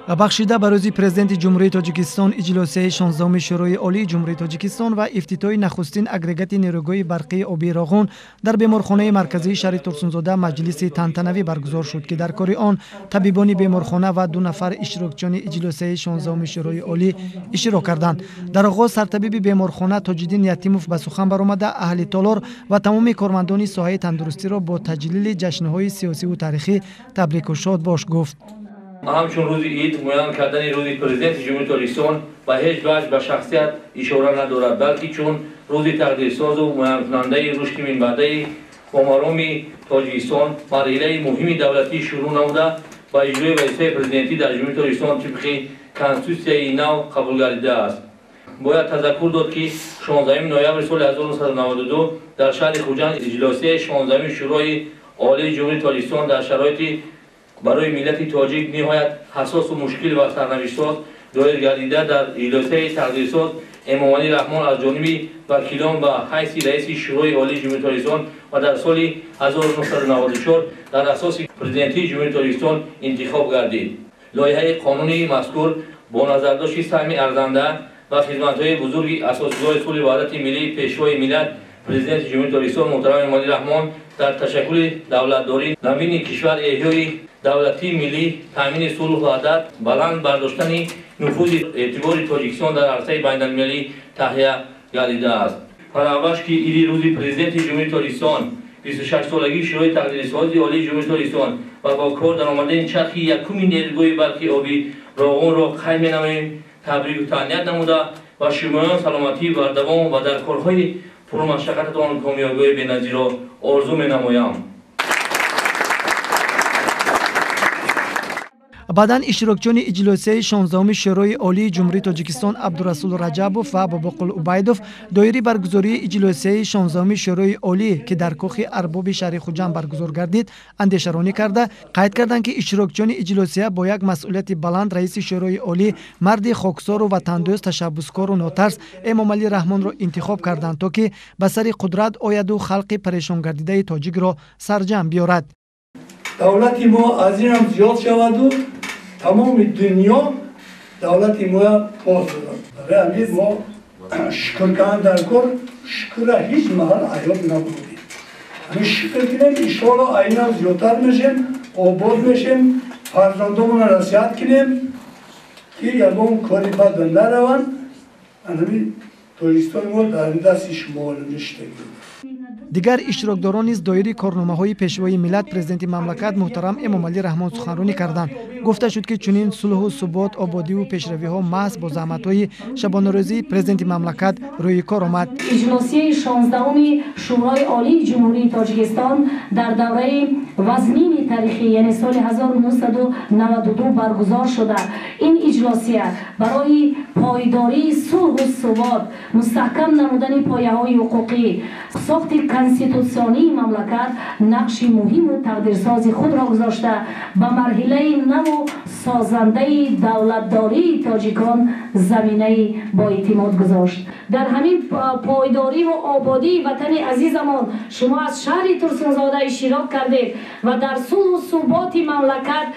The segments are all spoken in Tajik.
Бахшида ба рӯзи Президенти Ҷумҳурии Тоҷикистон иҷлосияи 16-уми Шӯрои Олии Ҷумҳурии Тоҷикистон ва ифтитоҳи нахустин агрегати нерӯгоҳи барқии обии Роғун дар беморхонаи марказии шаҳри Турсунзода маҷлиси тантанавӣ баргузор шуд, ки дар кори он табибони беморхона ва ду нафар иштирокчиёни иҷлосияи 16-уми Шӯрои Олӣ иштирок карданд. Дар оғоз сартабиби беморхона Тоҷиддин Ятимов ба сухан баромада аҳли толор ва тамоми кормандони соҳаи тандурустиро бо таҷлили ҷашнҳои сиёсиву таърихӣ табрику шодбош гуфт. Ҳамчун рӯзи ид муайян кардани рӯзи Президенти Ҷумҳурии Тоҷикистон ба ҳеҷ ваҷҳ ба шахсият ишора надорад, балки чун рӯзи тақдирсозу муайянкунандаи рушди минбаъдаи бомароми Тоҷикистон марҳилаи муҳими давлатӣ шурӯъ намуда ба иҷрои вазифаи президентӣ дар Ҷумҳурии Тоҷикистон тибқи конститутсияи нав қабул гардидааст. Бояд тазаккур дод, ки 16 ноябри соли 1992 дар шаҳри Хуҷанд иҷлосияи 16-уми Шӯрои Олии Ҷумҳурии Тоҷикистон дар шароити барои миллати тоҷик ниҳоят ҳассосу мушкил ва сарнавиштсоз доир гардида дар иҷлосияи тақдирсоз Эмомалӣ Раҳмон аз ҷониби вакилон ба ҳайси раиси Шӯрои Олии Ҷумҳурии Тоҷикистон ва дар соли 1994 дар асоси президентии Ҷумҳурии Тоҷикистон интихоб гардид. Лоиҳаи қонунии мазкур бо назардошти саҳми арзанда ва хизматҳои бузурги асосгузори сулҳу ваҳдати миллӣ, Пешвои миллат, Президенти Ҷумҳурии Тоҷикистон муҳтарам Эмомалӣ Раҳмон дар ташаккули давлатдории навини кишвар, эҳёи давлатии миллӣ, таъмини сулҳу ваҳдат, баланд бардоштани нуфузи эътибори Тоҷикистон дар арсаи байналмилалӣ таҳия гардидааст. Фараваш ки иди рӯзи Президенти Ҷумҳурии Тоҷикистон, 26-солагии Шӯрои тақдирсози Олии Ҷумҳурии Тоҷикистон ва бо кор даромадани чархи якуми нерӯгоҳи барқи обии Роғунро қайд менамоем, табрику таҳният намуда ва шумоён саломатии бардавом ва дар корҳои пурмашаққататон комёбиҳои беназирро орзу менамоям. Баъдан иштирокчиёни иҷлосияи 16-уми Шӯрои Олии Ҷумҳурии Тоҷикистон Абдурасул Раҷабов ва Бобоқул Убайдов доири баргузории иҷлосияи 16-уми Шӯрои Олӣ, ки дар кохи арбоби шаҳри Хуҷанд баргузор гардид, андешаронӣ карда қайд карданд, ки иштирокчиёни иҷлосия бо як масъулияти баланд раиси Шӯрои Олӣ, марди хоксору ватандӯст, ташаббускору нотарс Эмомалӣ Раҳмонро интихоб карданд, то ки ба сари қудрат ояду халқи парешонгардидаи тоҷикро сарҷамъ биёрад. Давлати мо аз инам зиёд шаваду тамоми дунё давлати моя поз дорад. Барои ҳамин мо шукр кардан дар кор, шукрра ҳеҷ маҳал айёб набудем. Ҳамин шукр кунем, иншоалло айнам зиёдтар мешем, обод мешем, фарзандомонро насиҳат кунем, ки ягон кори бад нараванд. Ҳамин Тоҷикистони мо дар дасти шумо ништагӣ. Дигар иштирокдорон низ доири корномаҳои Пешвои миллат, Президенти мамлакат муҳтарам Эмомалӣ Раҳмон суханронӣ карданд. Гуфта шуд, ки чунин сулҳу субот, ободиву пешравиҳо маҳз бо заҳматҳои шабонарӯзии Президенти мамлакат рӯи кор омад. Иҷлосияи 16-уми Шӯрои Олии Ҷумҳурии Тоҷикистон дар давраи вазнини таърихӣ, яъне соли 1992 баргузор шуда. Ин иҷлосия барои пойдории сулҳу субот, мустаҳкам намудани пояҳои ҳуқуқӣ, сохти конститутсионии мамлакат нақши муҳиму тақдирсози худро гузошта ба марҳилаи наву созандаи давлатдории тоҷикон заминаи боэътимод гузошт. Дар ҳамин пойдориву ободии ватани азизамон шумо аз шаҳри Турсунзода иштирок кардед ва дар сулҳу суботи мамлакат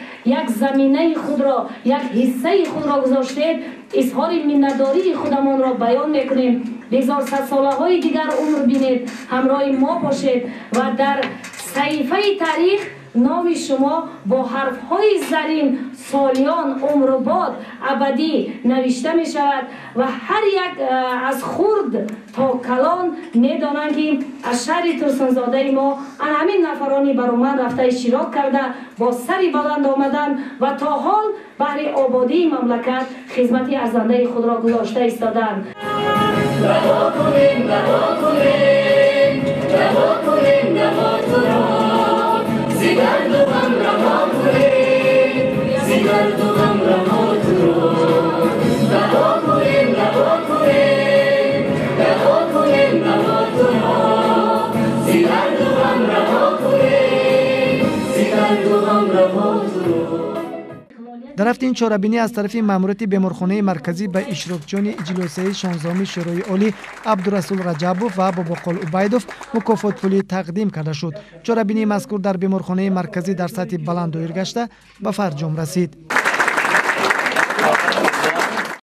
як заминаи худро, як ҳиссаи худро гузоштед. Изҳори миннатдории худамонро баён мекунем. Бигзор садсолаҳои дигар умр бинед, ҳамроҳи мо бошед ва дар саҳифаи таърих номи шумо бо ҳарфҳои зарин солиён умрубод абадӣ навишта мешавад ва ҳар як аз хурд то калон медонанд, ки аз шаҳри Турсунзодаи мо ан ҳамин нафарони баромад рафта иштирок карда бо сари баланд омаданд ва то ҳол баҳри ободии мамлакат хизмати арзандаи худро гузошта истодаанд. Дар рафти ин чорабинӣ аз тарафи маъмурияти беморхонаи марказӣ ба иштирокчиёни иҷлосияи 16-уми Шӯрои Олӣ Абдурасул Раҷабов ва Бобоқул Убайдов мукофотпулӣ тақдим карда шуд. Чорабинии мазкур дар беморхонаи марказӣ дар сатҳи баланд доир гашта ба фарҷом расид.